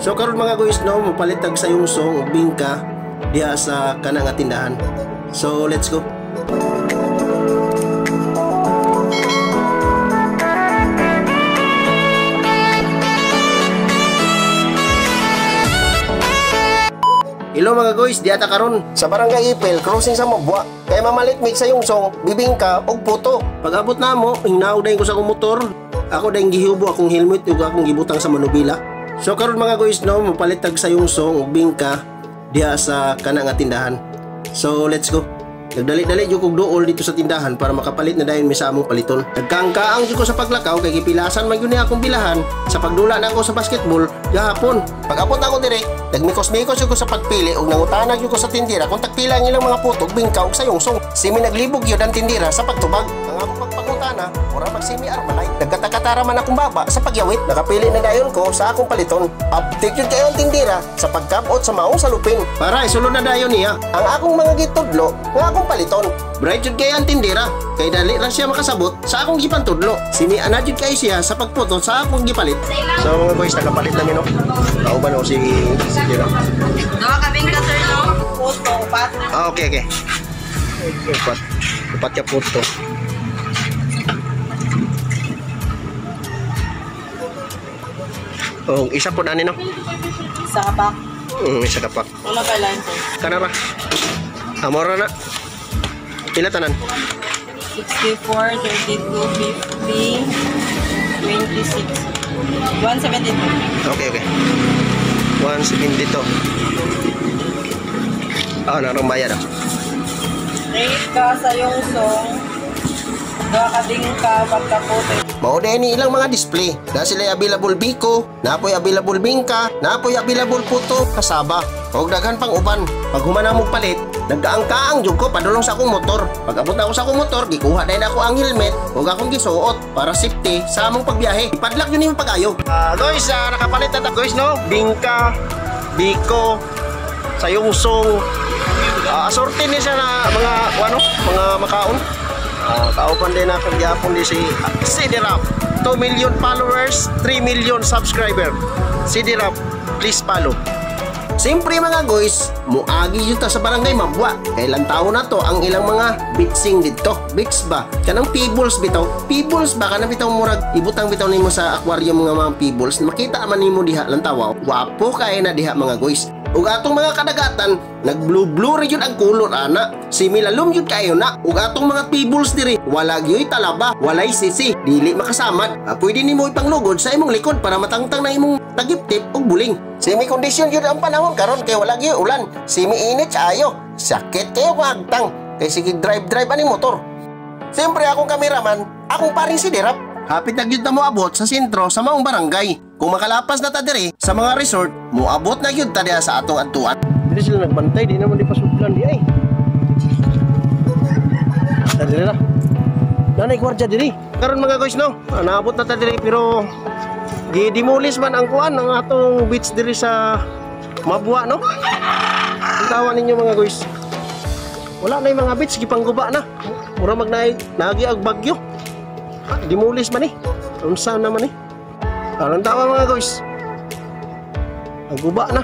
So karon mga guys no, mopalit tag sayungsong ug bingka diha sa kana nga tindahan. So let's go. Hello mga guys, diha ta karon sa Barangay Ipil, crossing sa Mabua. Kay mamalit mig sayungsong, bibingka ug puto. Pag-abot namo, hinaw dayon ko sa akong motor. Ako dayon gihubo akong helmet ug akong gibutang sa manubila. So karon mga guys no, mopalit tag sayungsong ug bingka diha sa kana nga tindahan. So let's go. Nagdali-dali jud kog duol dito sa tindahan para makapalit na dayon mi sa among paliton. Nagkaangkaang jud ko sa paglakaw kay gipilasan man gyud ni akong bilahan sa pagdula nako sa basketball gahapon. Pag-abot nako dire, nagmikos-mikos jud ko sa pagpili ug nangutana jud ko sa tindera kung tagpila ang ilang mga putog, bingka ug sayungsong. Simi naglibog gyud ang tindera sa pagtubag. Ang akong pagpangutana, mura mag simi armalay. Nagkatakatara man akong baba sa pagyawit. Nakapili na dayon ko sa akong paliton. Update jud kayo ang tindera sa pagkabot sa maong salupin. Para isulod na dayon niya ang akong mga gitudlo nga akong paliton. Bright jud kayo ang tindera kay dali ra siya makasabot sa akong gipantudlo. Simiana jud kayo siya sa pagputo sa akong gipalit. So mga boys, nakapalit namin no. Kauban ako si tindera. Dawa ka bingka sir no? Puto, upat. Ah, okay, okay. Upat. Upat ka puto. Oh, isa po na no? Isa ka pa. Isa ka pa. Wala pa lang sir. Kana ra. Amora na. Pila tanan? 64, 32, 50, 26, 172. Okay, okay. 172. Ah, narong bayad ah. Rate ka sa yung song. Dawa ka bingka, upat ka puto. Mao ni ilang mga display. Na sila available biko, napoy available bingka, napoy available puto, kasaba. Og daghan pang uban. Pag human na mong palit, nagkaangkaang jud ko padulong sa akong motor. Pag abot na ako sa akong motor, gikuha dayon ako ang helmet ug akong gisuot para safety sa among pagbiyahe. Ipadlak yun yung pag-ayo. Guys, nakapalit na ta guys no. Bingka, biko, sayungsong. Asorte ni siya na mga ano, mga makaon. Kauban din na kagyapon di si CD Rap. 2 million followers, 3 million subscriber. CD Rap, please follow. Siyempre mga guys, muagi yun ta sa Barangay Mabua. Kailan taon na to ang ilang mga bitsing dito. Bits ba? Kanang pebbles bitaw. Pebbles ba? Kanang bitaw murag ibutang bitaw nimo sa aquarium mga pebbles. Makita man nimo diha lang tawa. Wapo kay na diha mga guys. Ug atong mga kadagatan, nag-blue-blue ra jud ang kulor ana. Similalom jud kayo na. Ug atong mga pebbles diri, wala gyoy talaba, walay sisi, dili makasamad. Pwede nimo ipanglugod sa imong likod para matangtang na imong tagiptip ug buling. Semi kondisyon jud ang panahon karon kay wala gyoy ulan. Semi init ayo. Sakit kayo agtang kay sige drive-drive aning motor. Siyempre akong kameraman, akong paring si Derap. Hapit na gyud na moabot sa sentro sa maong barangay. Kung makalapas na ta diri sa mga resort, moabot na gyud ta diha sa atong adtuan. Diri sila nagbantay, di naman di pasudlan di ay. Diri ra. Nanay gwardiya diri. Karon mga guys no, naabot na ta diri pero gidemolis man ang kuan ang atong beach diri sa Mabua no. Ang tawa ninyo mga guys. Wala na yung mga beach, gipangguba na. Mura magnaay nagi ag bagyo. Demolis man eh. Unsa naman eh. Anong tawa mga guys? Ang guba na.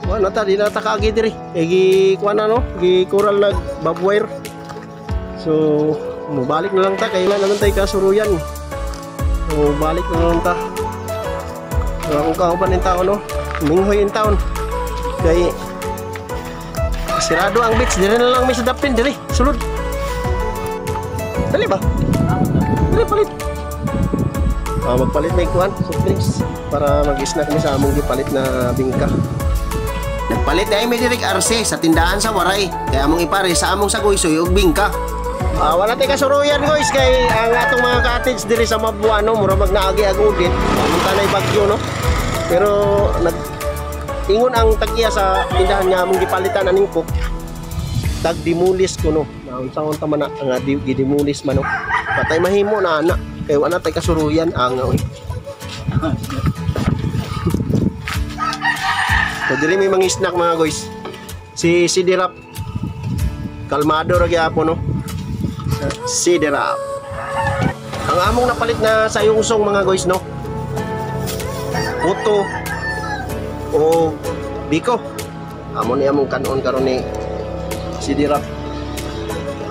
Wala na ta, di na ta kaagi diri. Eh gi kuan na no, gi coral nag barbed wire. So, mubalik na lang ta kay wala naman tay kasuruyan. So, balik na lang ta. So, akong kauban in taon no. Minghoy in taon. Kay sirado ang beach, diri na lang may sa dapin diri, sulod. Dali ba? Dali palit. Magpalit may kuan, soft drinks para mag-snack mi sa among gipalit na bingka. Nagpalit na mi direk RC sa tindahan sa Waray. Kaya among ipare sa among sagoysoy ug bingka. Wala tay kasuruyan guys kay ang atong mga cottage diri sa Mabua no, mura mag naagi ag udit. Pamunta na bagyo no. Pero nag ingon ang tag-iya sa tindahan nga among gipalitan aning cook. Tag dimulis kuno. Naunsaon ta man na nga gidimulis man no. Patay mahimo na ana. Kay wala tay kasuruyan ang oy. So diri may mga snack mga guys. Si Sidirap. Kalmado ra gyapon no. Sidirap. Ang among napalit na sayungsong mga guys no. Puto, o biko. Amo ni among kanon karon ni CD Rap.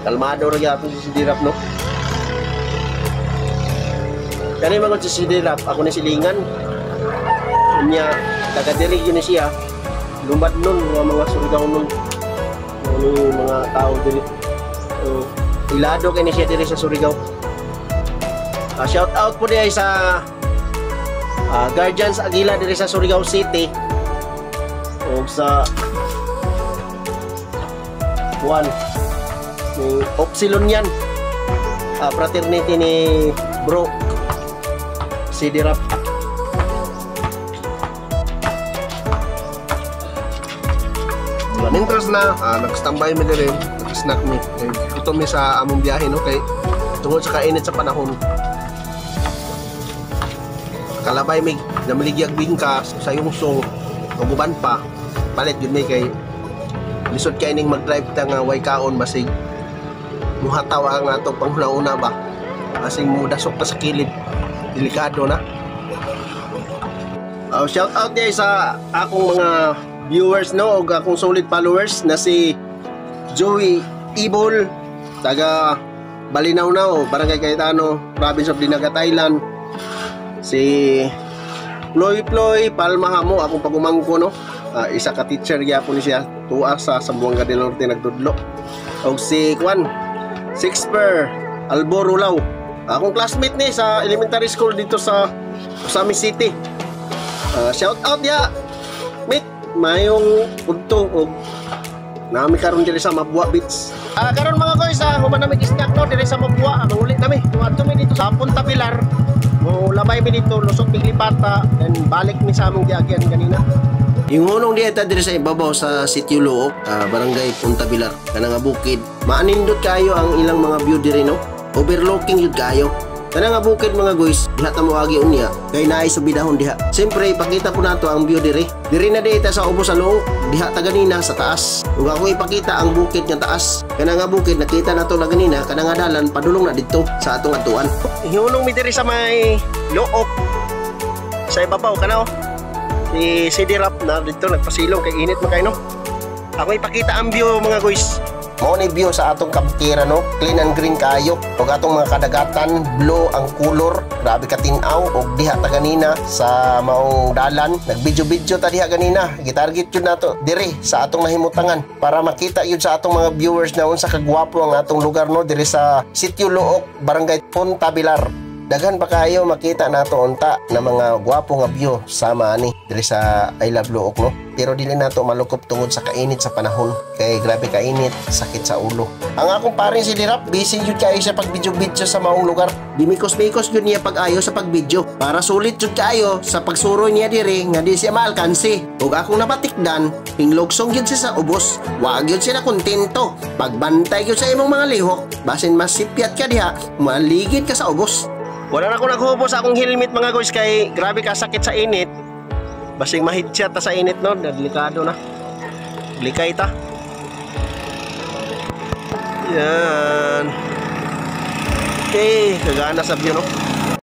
Kalmado ra gyapon si CD Rap, no. Kani man si CD Rap, ako ni silingan. Unya taga diri gyud ni siya. Lumad nun nga mga Surigao nun. Ano mga tao diri. So, ilado kay ni siya diri sa Surigao. Shout out po diay sa Guardians Aguila diri sa Surigao City ug sa Juan ni Opsilonian fraternity ni Bro CD Rap. Mintras na nag-standby mi diri, nag-snack mi. Gutom mi sa among biyahe, no, kay tungod sa kainit sa panahon. Kalabay mi namiligya bingka sa yungsong ug uban pa. Palit gyud mi kay lisod kay ning mag-drive ta nga way kaon, basig muhataw ang atong panghuna-una ba. Basig mudasok ta sa kilid, delikado na. Shout out diay sa akong mga viewers, no, ug akong solid followers na si Joey Ibol taga Balinawnaw, Barangay Cayetano, Province of Dinagat Island. Si Ploy Ploy Palma Hamo, akong pagumangko, no. Isa ka teacher gyapon ni siya tuwa sa Zamboanga del Norte nagtudlo. Og si Kwan Sixper Alboro Law, akong classmate ni sa elementary school dito sa Ozamiz City. Shout out ya mate, mayong udto og nami karon diri sa Mabua Beach. Karon mga guys, human nami snack, no, diri sa Mabua. Mangulit nami. Muadto mi dito sa Punta Pilar. Mo labay mi dito, lusot mig Lipata, then balik mi sa among giagyan ganina. Yung hunong dieta diri sa ibabaw sa Sitio Looc, Barangay Punta Pilar, kana nga bukid. Maanindot kayo ang ilang mga view diri, no. Overlooking jud kayo. Kana nga bukid mga guys, diha ta moagi unya kay naay subidahon diha. Siyempre ipakita po nato ang view diri. Diri na dita sa ubos sa Looc, diha ta ganina sa taas. Ug ako ipakita ang bukid nga taas. Kana nga bukid nakita nato na ganina, kana nga dalan padulong na didto sa atong adtuan. Hinunong mi diri sa may Looc sa ibabaw kana, oh. Si CD Rap na dito nagpasilong kay init man kay, no. Ako ipakita ang view mga guys. Mao ni view sa atong kabukiran, no. Clean and green kayo. Ug atong mga kadagatan, blue ang kulor, grabe ka tin-aw. Ug diha ta ganina sa maong dalan, nagvideo-video ta diha ganina. Gitarget yun nato diri sa atong nahimutangan para makita yun sa atong mga viewers na unsa ka gwapo ang atong lugar, no, diri sa Sitio Looc, Barangay Punta Pilar. Daghan pa kayo makita nato unta na mga gwapo nga view sama ani diri sa I Love Looc, no. Pero dili nato malukop tungod sa kainit sa panahon kay grabe kainit, sakit sa ulo. Ang akong paring si Dirap, busy jud kayo sa pag-video-video sa maong lugar. Dimikos-mikos jud niya pag-ayo sa pag-video para sulit jud kayo sa pagsuroy niya diri nga di siya maalkansi. Ug akong napatikdan, hinglogsong jud siya sa ubos. Wa gyud siya na kontento. Pagbantay gyud sa imong mga lihok, basin masipyat ka diha, maligid ka sa ubos. Wala na akong naghubo sa akong helmet mga guys kay grabe ka sakit sa init. Basing mahidsyat ta sa init, no, delikado na. Likay ta. Yan. Okay, kagana sa view, no.